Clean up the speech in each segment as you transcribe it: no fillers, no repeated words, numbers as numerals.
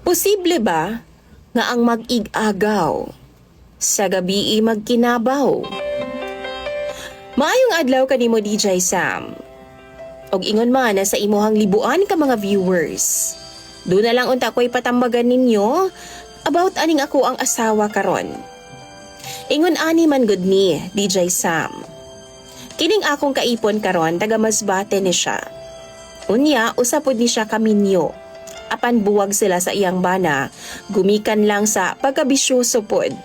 Posible ba nga ang mag-ig-agaw sa gabi magkinabaw? Maayong adlaw kanimo, DJ Sam. Og ingon man na sa imuhang libuan ka mga viewers. Duna lang unta ko'y patambagan ninyo about aning ako ang asawa karon. Ingon ani man gud ni, DJ Sam. Kining akong kaipon karon, taga Masbate ni siya. Unya, usa pod ni siya kaminyo. Apan buwag sila sa iyang bana, gumikan lang sa pagkabisyoso pod.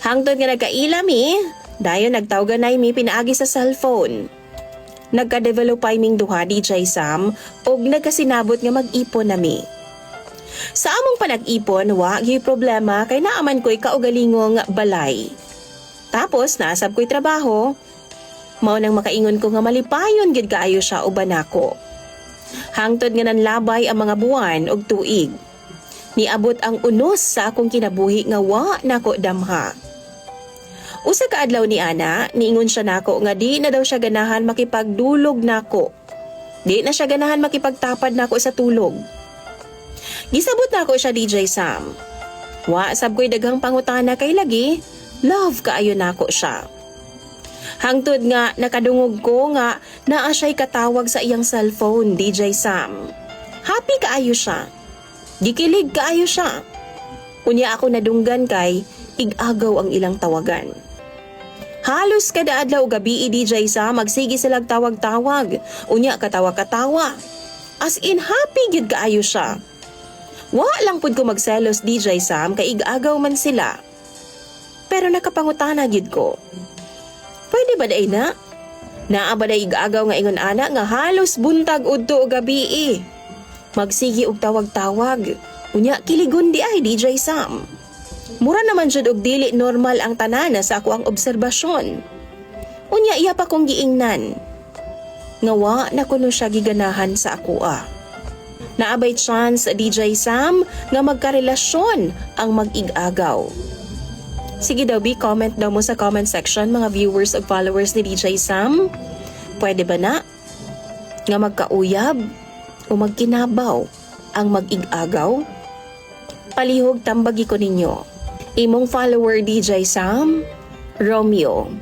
Hangtod nga nagkaila mi, dayon nagtawganay mi pinaagi sa cellphone. Nagka-develop ay ming duha, DJ Sam, og nagkasinabot nga mag-ipon nami. Sa among panag-ipon, wa gyuy problema kay naa man ko'y kaugalingong balay. Tapos naa sab ko'y trabaho, mao nang makaingon ko nga malipayon gid kaayo siya uban nako. Hangtod nga nanlabay ang mga buwan og tuig. Niabot ang unos sa akong kinabuhi nga wa nako damha. Usa ka adlaw ni ana, niingon siya nako nga di na daw siya ganahan makipagdulog nako. Di na siya ganahan makipagtapad nako sa tulog. Gisabot nako siya, DJ Sam. Wa sab ko'y daghang pangutana kay lagi, love kaayo nako siya. Hangtod nga nakadungog ko nga naa siya'y katawag sa iyang cellphone, DJ Sam. Happy kaayo siya. Gikilig kaayo siya. Unya ako nadunggan kay ig-agaw ang ilang tawagan. Halos kada adlaw gabi, DJ Sam, magsige silag tawag-tawag. Unya katawa-katawa. As in, happy gyud kaayo siya. Wa lang pud ko magselos, DJ Sam, kay ig-agaw man sila. Pero nakapangutana gyud ko. Pwede ba diay na? Naa ba day ig-agaw nga ingon ana nga halos buntag udto o gabi eh? Magsige og tawag-tawag. Unya kiligon di ay, DJ Sam. Mura naman jud og dili normal ang tanan sa ako ang obserbasyon. Unya iya pa kong giingnan nga wa na kuno siya giganahan sa ako ah. Naa bay chance, DJ Sam, nga magkarelasyon ang mag-ig-agaw? Sige daw, be comment daw mo sa comment section, mga viewers ug followers ni DJ Sam. Pwede ba na nga magkauyab o magkinabaw ang mag-ig-agaw? Palihog tambagi ko ninyo. Imong follower, DJ Sam, Romeo.